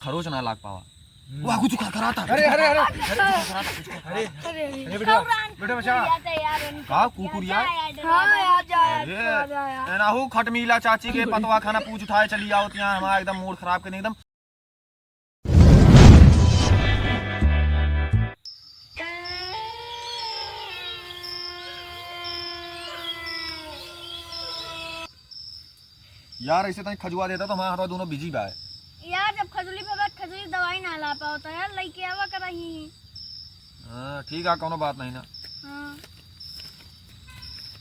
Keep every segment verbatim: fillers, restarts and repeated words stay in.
खरोच ना लाग पावा। हम्म। वाह, कुछ खरखराता। अरे, अरे, अरे। अरे, अरे, अरे, बेटा, बेटा, बचा। का कुकुरिया? हाँ, आ जा, आ जा, अरे, आ जा, आ जा। ए, नाहू खटमीला चाची के पतवा खाना पूछ उठाए चली आवत यहाँ, हमारा एकदम मूड खराब करने एकदम। यार, ऐसे तनी खजुआ देता तो हमारा हाथवा दोनों बिजी बा। यार, जब खजुली पे बात, खजुली दवाई ना ला पाओ तो यार, लइके आवा करा ही। हाँ, ठीक है, कौनो बात नहीं ना। हाँ।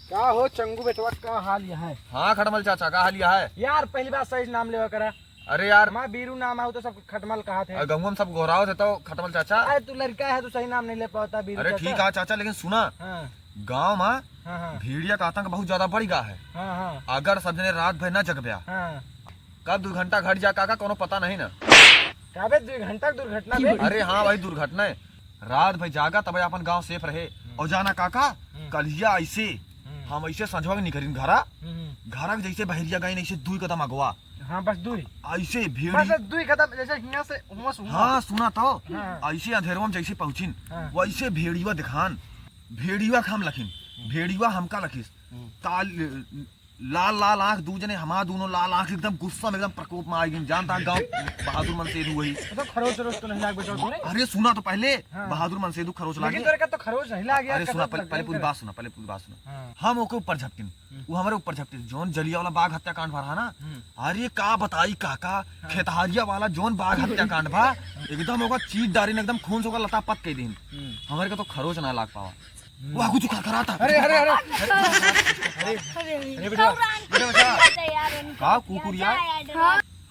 का हो चंगू बेटवा, का हाल यह है? हाँ, खटमल चाचा, का हाल यह है? यार, पहली बार सही नाम लेवा करा। अरे यार। माँ बीरू नाम आओ तो सब खटमल कहा थे। अरे गंगू में सब गोहरावत है तो खटमल चाचा। अरे तू लड़का है, तू सही नाम नहीं ले पाता, बीरू अरे चाचा। ठीक है चाचा, लेकिन सुना, हाँ। गाँव में हाँ, हाँ। भेड़िया का आतंक बहुत ज्यादा बढ़ गया है। हाँ, हाँ। अगर सब जने रात भर न जगब्या, हाँ। कब दो घंटा घट जा काका, कोनो पता नहीं ना। काबे दो घंटा के दुर्घटना बे? अरे हाँ भाई, दुर्घटना है। रात भर जागा तब अपन गाँव safe रहे। हम्म। और जाना काका, हम्म। कलिया ऐसे, हम्म। हम ऐसे संझवा के निकलिन घरा, हम्म। घरा के जैसे बहरिया गए ऐसे दुई कदम अगवा। हाँ, बस दुई। ऐसे भेड़ी बस दुई कदम, जैसे हियाँ से हुआं से हुआं। हाँ, सुना तो। हाँ। ऐसे अंधेरवा में जैसे पहुँचिन, हाँ। वैसे भेड़िया दिखान। भेड़िया के हम लखिन, भेड़िया हमका लखिस। हम्म। काल-, लाल लाल आँख, दू जने हमार दोनों लाल आँख, एकदम गुस्सा में, एकदम प्रकोप में आ गइन। जानता है गाँव बहादुर मनसेधु वही। तो खरोच वरोच तो नहीं लाग बचाओ तोरे? अरे सुना तो पहले, हाँ। बहादुर मनसेधु खरोच लागे। लेकिन तोरे का तो खरोच नहीं लागे यार, अरे सुना, कसम पहले, पहले लगे पूरी तोरे। बात सुना, पहले पूरी बात सुना। हाँ। हम ओके ऊपर झपटिन, हम्म। वो हमारे ऊपर झपटिन। जौन जलिया वाला बाघ हत्याकांड भा रहा ना, हम्म। अरे का बताई काका, हाँ। खेतहारिया वाला जौन बाघ हत्याकांड भा, एकदम ओकर चीर डारिन, एकदम खून से ओकर लथापथ कइ दीन। हम्म। हमारे का तो खरोच ना लाग पावा। हम्म। वाह, कुछ खरखराता। अरे, अरे, अरे। अरे, अरे, अरे, बेटा, बेटा, बचा। का कुकुरिया?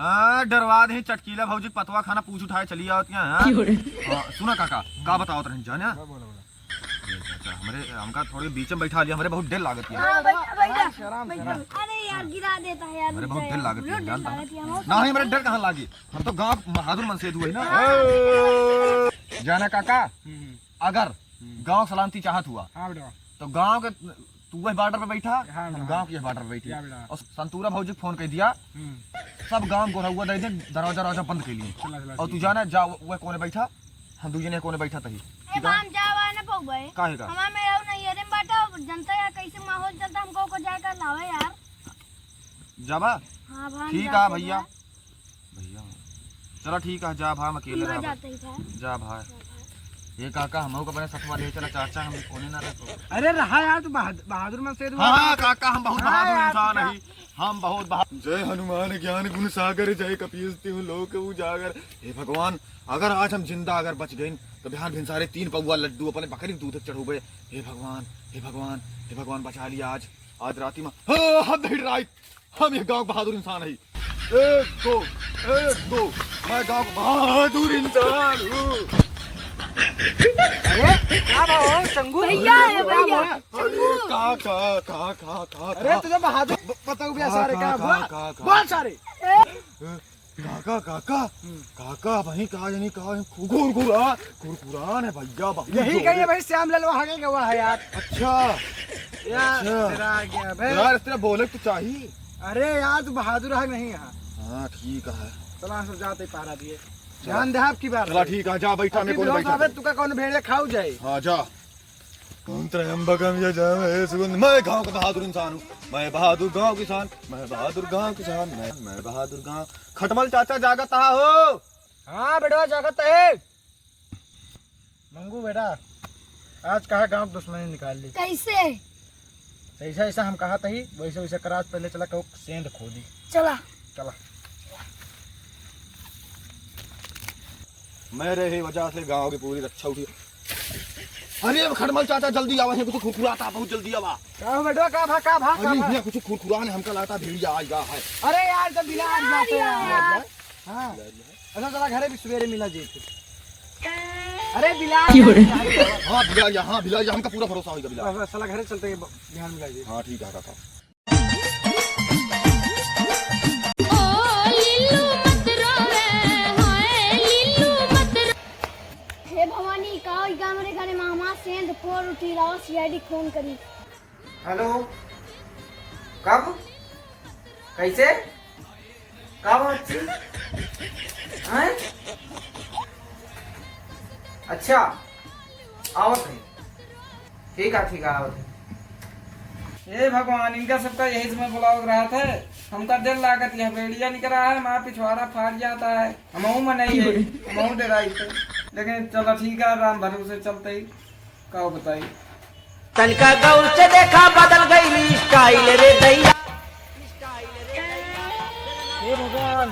हाँ, डरवा दे चटकीला भौजी, पतवा खाना पूछ उठाए चली आवत यहाँ, हाँ? क्यों रे? हाँ, सुना काका, का बतावत रहन जाने? हाँ, बोला, बोला। अच्छा, हमरे, हमका थोड़े बीच में बैठा लिया, हमरे बहुत डर लागत है। हाँ, बैठा, बैठा, आराम से, आराम से, बैठा। आराम से। अरे यार, गिरा देता है यार, हमरे बहुत डर लागत है, जानता है। ना, हमरे डर कहाँ लागी? हम तो गाँव बहादुर मनसेधु है ना। हाँ। जाना काका, हम्म, हम्म। अगर हम्म। गाँव सलामती चाहत हुआ, हाँ बेटा। तो गाँव के तू वह border पे बैठा, हाँ, हम हाँ। गाँव के यह border पे बैठी। या बेटा। और संतूरा भौजी के फोन कर दिया, हम्म। सब गाँव गोरहुआ दे दे, दरवाजा, दरवाजा बंद कर लिए। चला, चला, और तू ठीक है। जाना, जा, वह कोने बैठा, हम दू जने कोने बैठा तही। ए, ठीक है? हम जावा ना पउबे। काहे का? हमार मेहरारू नैहरे में बाटा, जनता यार कैसे माहौल चलता, हमको को जाकर लावे यार। जाबा? हाँ, भाई, ठीक है भैया। भैया, चला ठीक है, जा भा, हम अकेले हम रहबा। जाते ही भा। जा भा। जा भा। ये काका, हमहू के अपने सथवा ले चला, चाचा, हम कोने ना रह पाओ। अरे रहा यार, तू बहाद-, बहादुर मनसेधु हाँ, है। काका, हम बहुत हाँ बहादुर यार, इंसान काका। ही। हम बहुत बहा-, जय हनुमान ज्ञान गुण सागर, जय कपीस तिहु लोक उजागर। हे भगवान, अगर आज हम जिंदा अगर बच गइन, तो बिहान भिनसारे तीन पौवा लड्डू अपने बकरी के दूध चढ़ौबे। हे भगवान, हे भगवान, हे भगवान, बचा लिया आज, आज राती में। हाँ, हम भिड़ रहा है। हम ये गाँव के बहादुर इंसान है। एक, दो, एक, दो। मैं गाँव का बहादुर इंसान हूँ। अरे, का भाव हो, चंगू? भैया है, का भैया। भाव? अरे, का, का, का, का, का, अरे, का? तुझे बहादुर ब-, बताओ भैया, का, सारे का, का, का, का, बोल, का, का, बोल सारे। ए? काका, काका, हम्म। काका, भाई, का जानी, का जानी, खु-, घुरघुरा, घुरघुरान है भैया, बहुत यही जोरे। कहिए भाई, श्याम ललवा आगे गवा है यार। अच्छा। यार, अच्छा। तेरा आ गया बे। यार, इस तरह बोले तो चाहिए। अरे यार, तू बहादुर है नहीं यहाँ। हाँ, ठीक है। चला, हम सब जाते पारा दिए। चला। ध्यान दे आपकी बार। चला, ठीक है, जा बैठा, मैं कोने बैठा। अबे, तू का कौन भेड़े खाऊ जाए? हाँ, जा। ओम त्र्यंबकम यजामहे सुगंध। मैं गांव का बहादुर इंसान हूँ। मैं बहादुर गांव किसान। मैं बहादुर गांव किसान। मैं, मैं बहादुर गांव। खटमल चाचा जागत हा हो? हाँ बेटवा, जागत है। मंगू बेटा, आज कहा गांव की दुश्मनी निकाल ली। कैसे? जैसा, जैसा हम कहा तही, वैसे, वैसे करा, आज पहले चला कहूँ सेंध खोदी। चला। चला। मेरे ही वजह से गांव की पूरी रक्षा उठी। अरे खटमल चाचा, जल्दी आवा, यहाँ कुछ खुरखुराता, बहुत जल्दी आवा। का हो बेटवा, का भा, का भा, का अरे भा? यहाँ कुछ खुरखुरान है, हमका लागता भेड़िया आइगा है। अरे यार, तो बिलार जाते हैं यार। हाँ। अच्छा, चला घरे भी सवेरे मिला जी फिर। अरे बिलार। हाँ, बिलार, हाँ, बिलार, हमका पूरा भरोसा होइगा बिलार। बस, बस, चला घरे चलते हैं, बिहान मिला जी। हाँ, ठीक है, काका। ओ लिल्लू मत रोवे, होए लिल्लू मत रो- हे भवानी, का होइगा हमरे घरे में? हमार सेंध फोड़ उठी, लाओ C I D फोन करी। हेलो, कब? कैसे? का बात छी? हैं? अच्छा, आवत है। ठीक है, ठीक है, आवत है। हे भगवान, इनका सबका यही समय बुलावत रहत है। हमका दिल लागत, यह भेड़िया निकरा है, हमारा पिछवाड़ा फाट जाता है। हमहू में नहीं है, हमहू डराई थे। लेकिन चलो ठीक है, राम भरोसे चलते ही, का बताई। तनिका गौर से देखा, बदल गई स्टाइल रे दैया। हे भगवान,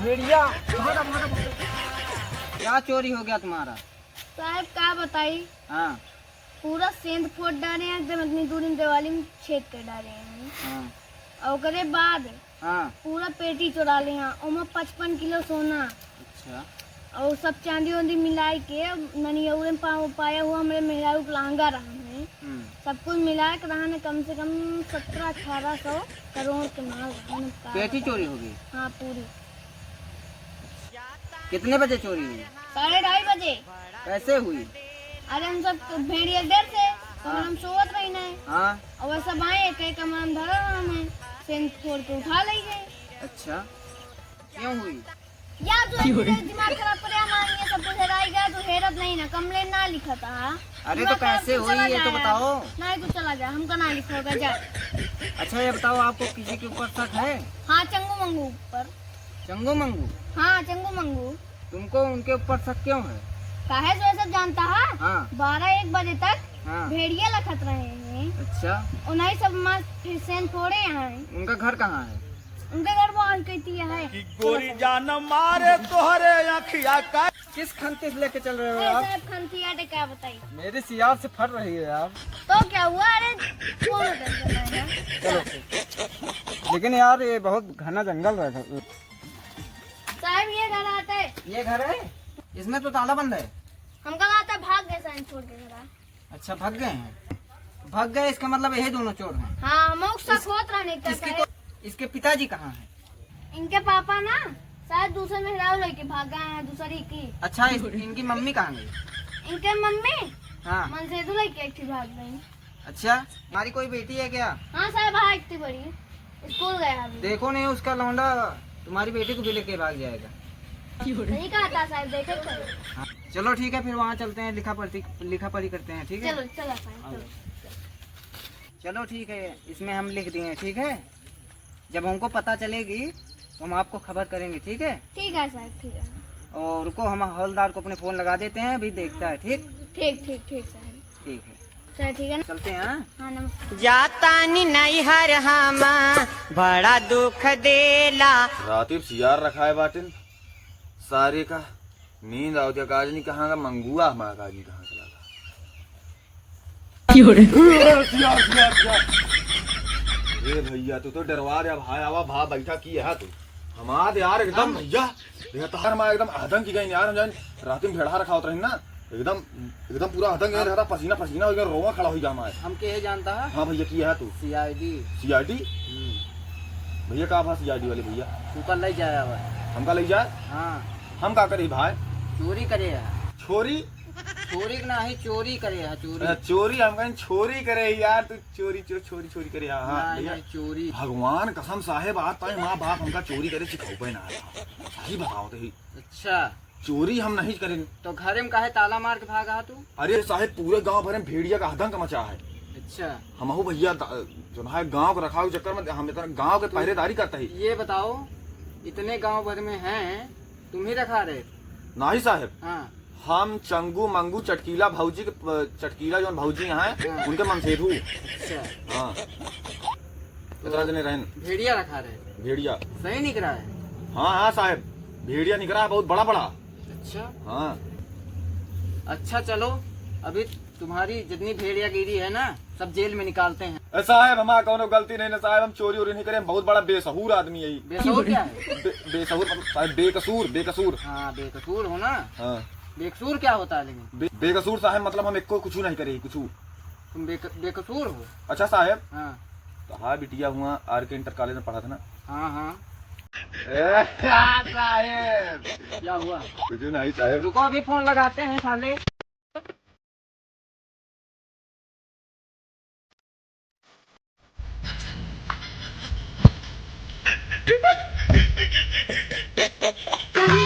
भेड़िया, भागा, भागा, भागा। क्या चोरी हो गया तुम्हारा? साहब, का बताई? हाँ। पूरा सेंध फोड़ डारे हैं, एकदम इतनी दूर में दिवाली में छेद कर डारे हैं। हाँ। और ओकरे बाद हाँ। पूरा पेटी चुरा ले हैं, ओमा पचपन किलो सोना। अच्छा। और सब चांदी वांदी मिलाए के ननियौरे में पा-, पाया हुआ हमरे मेहरारू के लहंगा रहा है। हम्म। सब कुछ मिलाए के रहा है, कम से कम सत्रह अठारह सौ करोड़ के माल रहा है। पेटी चोरी हो गई? हाँ, पूरी। कितने बजे चोरी हुई? साढ़े ढाई बजे। कैसे हुई? अरे हम सब भेड़िया डर से, तो हाँ। हम सोवत रही ना। हाँ। और वह सब आए, एक एक कमरा में धरा रहा हमें, सेंध फोड़ के उठा ले गए। अच्छा, क्यों हुई? या तो एक तो दिमाग खराब करे, हमारे ये सब कुछ हेराई गया, तो हेरत नहीं ना, कंप्लेन ना लिखा था। अरे तो दिमाग खराब कैसे तो हुई, चला ये तो जाए। बताओ। नहीं तो चला जाए, हमका ना लिखा होगा, जा। अच्छा ये बताओ, आपको किसी के ऊपर शक है? हाँ, चंगू मंगू ऊपर। चंगू मंगू? हाँ, चंगू मंगू। तुमको उनके ऊपर शक क्यों है? काहे जो ये सब जानता है? हाँ। बारह एक बजे तक हाँ। भेड़िया लखत रहे हैं। अच्छा। उन्हीं सब मार फिर सेंध फोड़े हैं। उनका घर कहाँ है? उनके घर वो और कहती है। कि गोरी जान मारे तोहरे आँखिया का। किस खंती से लेके चल रहे हो अरे आप? साहब, खंती आटे क्या बताई? मेरी सियार से फट रही है यार। तो क्या हुआ? अरे, कौन है tension में है? चलो, ठीक। लेकिन यार, ये बहुत घना जंगल रहा था। साहब, ये घर आते। ये घर है? इसमें तो ताला बंद है। हमका लगता भाग गए साइन छोड़ के घर। अच्छा, भाग गए हैं? भाग गए, इसका मतलब यही दोनों चोर हैं। हाँ, हम लोग सब इस-, होत रहने का इसके है। को-, इसके पिताजी कहाँ हैं? इनके पापा ना शायद दूसरे मेहरारू लेके भाग गए हैं, दूसरी की। अच्छा, इस-, इनकी मम्मी कहाँ गई? इनके मम्मी हाँ। मनसेधु लेके एक थी भाग गई। अच्छा, तुम्हारी कोई बेटी है क्या? हाँ साहब, हाँ, इतनी बड़ी, स्कूल गया अभी। देखो नहीं, उसका लौंडा तुम्हारी बेटी को भी लेके भाग जाएगा। सही कहा था साहब, देखे तो। हाँ, चलो ठीक है, फिर वहाँ चलते हैं, लिखा पढ़ी, लिखा पढ़ी करते हैं, ठीक है? चलो, चलो साहब, हाँ। चलो। चलो ठीक है, इसमें हम लिख दिए, ठीक है? जब हमको पता चलेगी तो हम आपको खबर करेंगे, ठीक है? ठीक है साहब, ठीक है। और रुको, हम हवलदार को अपने फोन लगा देते हैं, अभी देखता है, ठीक? ठीक, ठीक, ठीक साहब। ठीक है। सर, ठीक है ना? चलते हैं, हाँ? हाँ, नमस्कार। जातानी नैहर हमा बड़ा दुख देला। राती सियार रखाए बाटिन, सारे का नींद आवत है, काजनी कहाँ का मंगुआ, हमारा काजनी कहाँ चला गया? क्यों रे? ए, सियार, सियार, सियार। ए भैया, तू तो डरवा दे भाई, आवा भा बैठा की है तू। हमार यार एकदम हाँ। भैया, ये तो हर मार एकदम आतंक की गई यार, हम जान राती में भेड़ा रखा होत रही ना, एकदम, एकदम पूरा आतंक गए रहता, पसीना पसीना हो गया, रोवा खड़ा हो गया हमारे। हम के है जानता है? हाँ भैया, की है तू? C I D। C I D? हम्म। भैया, का भा C I D वाले भैया? तू का ले जाया हुआ है। हमका ले जाए? हाँ। हम का करी भाई? चोरी करे है। छोरी? छोरी के ना ही, चोरी करे है, चोरी। अच्छा, चोरी, हम कहें छोरी करे यार, तू चोरी, चो-, छोरी, छोरी करे, हाँ, हाँ, नहीं, भैया। नहीं, चोरी। भगवान कसम साहेब, आज ताई माँ बाप हमका चोरी करे सिखाऊ पे ना रहा। सही बताओ तो ही। अच्छा। चोरी हम नहीं करें। तो घरे में काहे ताला मार के भागा तू? अरे साहेब, पूरे गांव भरे में भेड़िया का आतंक मचा है। अच्छा। हमहू भैया द-, जो है गांव को रखाव के चक्कर में हम इतना गांव के पहरेदारी करता ही। ये बताओ, इतने गांव भर में हैं, तुम ही रखा रहे? नहीं साहेब। हाँ। हम चंगू मंगू चटकीला भौजी के, अ, चटकीला जौन भौजी हैं, हाँ। उनके मनसेधू। अच्छा। हाँ। तो इतना जने रहन। भेड़िया रखा रहे? भेड़िया। सही निकरा है? हाँ, हाँ साहेब, भेड़िया निकरा है बहुत बड़ा बड़ा। अच्छा। हाँ। अच्छा चलो, अभी तुम्हारी जितनी भेड़ियागिरी है ना, सब जेल में निकालते हैं। ए साहेब, हमार कौनो गलती नहीं ना साहेब, हम चोरी वोरी नहीं करे, हम बहुत बड़ा बेसहूर आदमी है। बेसहूर क्या है? बे-, बेसहूर मतलब साहेब, बेकसूर, बेकसूर। हाँ, बेकसूर हो ना। हाँ। बेकसूर क्या होता है लेकिन? बे-, बेकसूर साहेब मतलब हम एको कुछ नहीं करे, कुछ। तुम बेक-, बेकसूर हो। अच्छा साहेब। हाँ। तो हाँ बिटिया हुआ R K Inter College में पढ़ा था ना? हाँ, हाँ। ए, हाँ साहेब। क्या हुआ? कुछ नहीं साहेब। रुको, अभी फोन लगाते हैं साले।